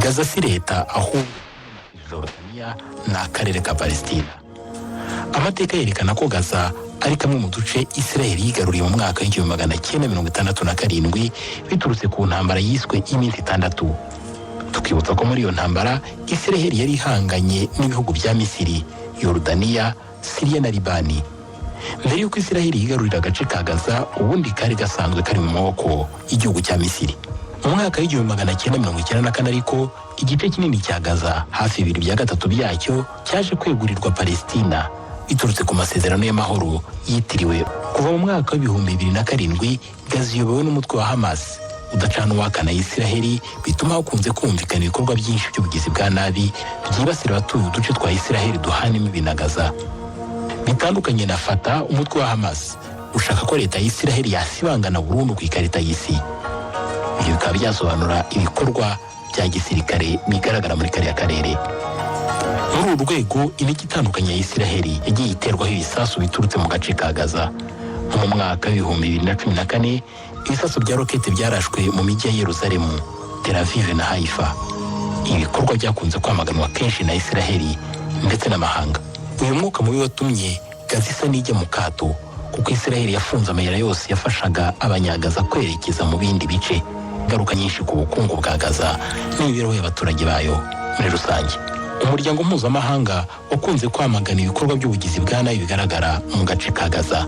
Gaza si leta, ahubwo Jordania ni akarere ka Palestina. Amateka yerekana ko Gaza ari kamwe mu duce Israel yigaruriye mu mwaka w'1967 biturutse ku ntambara yiswe iminsi 6. Tukibutsa ko muri iyo ntambara Israel yari ihanganye n'ibihugu bya Misiri, Yorodaniya, Siriya na Libani. Mbere y'uko Israel yigarurira agace ka Gaza, ubundi kari gasanzwe kari mu maboko y'igihugu cya Misiri. Mu mwaka w'1994 ariko, igice kinini cya Gaza, hafi bibiri bya gatatu byacyo, cyaje kwegurirwa Palestina biturutse ku masezerano y'amahoro yitiriwe. Kuva mu mwaka w'2007, Gaza iyobowe n'umutwe wa Hamas udacana uwaka na Isiraheli, bituma hakunze kumvikana ibikorwa byinshi by'ubugizi bwa nabi byibasira abatuye uduce twa Isiraheli duhana imbibi na Gaza. Bitandukanye na Fatah, umutwe wa Hamas ushaka ko leta ya Isiraheli yasibangana burundu ku ikarita y'isi. Ibyo bikaba byasobanura ibikorwa bya gisirikare bigaragara muri kariya karere. Muri uru rwego, imijyi itandukanye ya Isiraheli yagiye iterwaho ibisasu biturutse mu gace ka Gaza. Nko mu mwaka w'2014, ibisasu bya rokete byarashwe mu mijyi ya Yeruzalemu, Tel Aviv na Haifa, ibikorwa byakunze kwamaganwa kenshi na Isiraheli ndetse n'amahanga. Uyu mwuka mubi watumye Gaza isa n'ijya mu kato, kuko Isiraheli yafunze amayira yose yafashaga Abanyagaza kwerekeza mu bindi bice. Ingaruka nyinshi ku bukungu bwa Gaza n'imibereho y'abaturage bayo muri rusange. Umuryango mpuzamahanga wakunze kwamagana ibikorwa by'ubugizi bwa nabi bigaragara mu gace ka Gaza.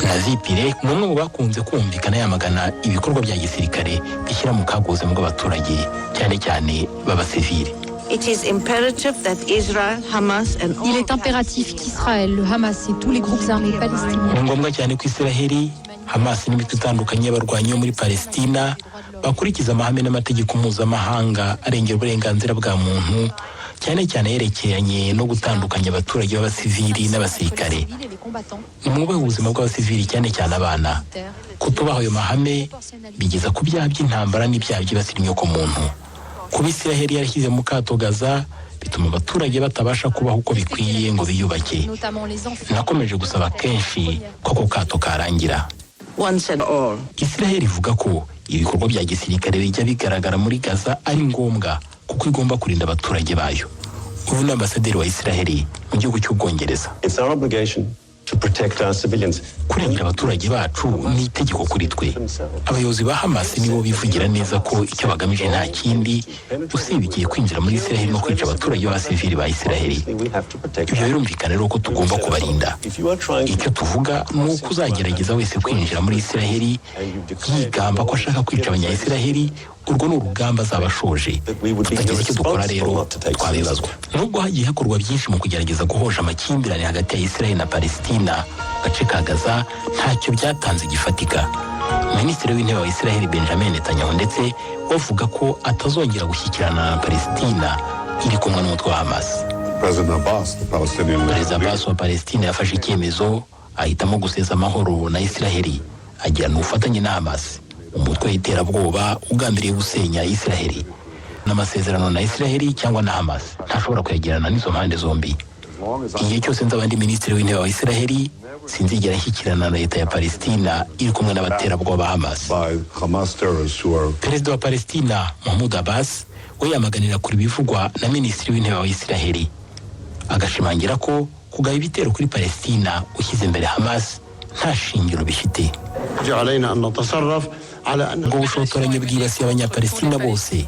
Navi Pillay ni umwe mu bakunze kumvikana yamagana ibikorwa bya gisirikare bishyira mu kaga ubuzima bw'abaturage, cyane cyane b'abasivili. It is imperative that Israel, Hamas and all Il est impératif qu'Israël, le Hamas et tous les groupes armés palestiniens Ni ngombwa cyane ko Isiraheli, Hamas n'imitwe itandukanye y'abarwanyi yo muri Palestina bakurikiza amahame n'amategeko mpuzamahanga arengera uburenganzira bwa muntu, cyane cyane yerekeranye no gutandukanya abaturage b'abasivili n'abasirikare. Nimwubahe ubuzima bw'abasivili, cyane cyane abana. Kutubaha ayo mahame bigeza ku byaha by'intambara n'ibyaha byibasira inyokomuntu. Kuba Isiraheli yarashyize mu kato Gaza bituma abaturage batabasha kubaho uko bikwiye ngo biyubake. Notamment les enfants. Nakomeje gusaba kenshi ko ako kato karangira. Once and all. Isiraheli ivuga ko ibikorwa bya gisirikare bijya bigaragara muri Gaza ari ngombwa, kuko igomba kurinda abaturage bayo. Uyu ni ambasaderi wa Isiraheli mu gihugu cy'Ubwongereza. It's our obligation to protect our civilians. Kurengera abaturage bacu ni itegeko kuri twe. Abayobozi ba Hamas nibo bivugira neza ko icyo bagamije nta kindi usibye kwinjira muri Isiraheli no kwica abaturage b'abasivili ba Isiraheli. We have to protect Ibyo birumvikana rero ko tugomba kubarinda. If you are trying Icyo tuvuga ni uko uzagerageza wese kwinjira muri Isiraheli yigamba ko ashaka kwica Abanyayisiraheli, urwo ni urugamba azaba ashoje. Tutagize icyo dukora rero, twabibazwa. Nubwo hagiye hakorwa byinshi mu kugerageza guhosha amakimbirane hagati ya Isiraheli na Palestina, gace ka Gaza, ntacyo byatanze gifatika. Minisitiri w'Intebe wa Isiraheli, Benjamin Netanyahu, ndetse bavuga ko atazongera gushyikirana na Palestina iri kumwe n'umutwe wa Hamas. President Abbas, the Palestinian Perezida Abbas wa Palestina yafashe icyemezo, ahitamo gusesa amahoro na Isiraheli, agirana ubufatanye na Hamas, umutwe w'iterabwoba ugambiriye gusenya Isiraheli. N'amasezerano na Isiraheli cyangwa na Hamas, ntashobora kuyagirana n'izo mpande zombi. Igihe cyose nzaba ndi minisitiri w'Intebe wa Isiraheli, sinzigera nshyikirana na leta ya Palestina iri kumwe n'abaterabwoba ba Hamas. By Hamas terrorists who are Perezida wa Palestina, Mahmoud Abbas, we yamaganira kure ibivugwa na minisitiri w'Intebe wa Isiraheli, agashimangira ko kugaba ibitero kuri Palestina ushyize imbere Hamas nta shingiro bifite. علينا أن نتصرف على أن Ubwo bushotoranyi bwibasiye Abanyapalestina bose.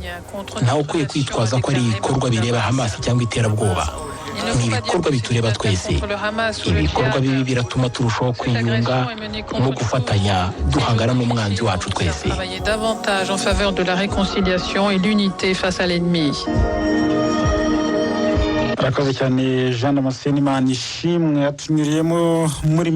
Ntawe ukwiye kwitwaza ko ari ibikorwa bireba Hamas cyangwa iterabwoba. Ni ibikorwa bitureba twese. Ibikorwa bibi biratuma turushaho kwiyunga no gufatanya duhangana n'umwanzi wacu twese. Travailler davantage en faveur de la réconciliation et l'unité face à l'ennemi. Arakoze cyane Jean Damascene Imana ishimwe, atunyuriyemo muri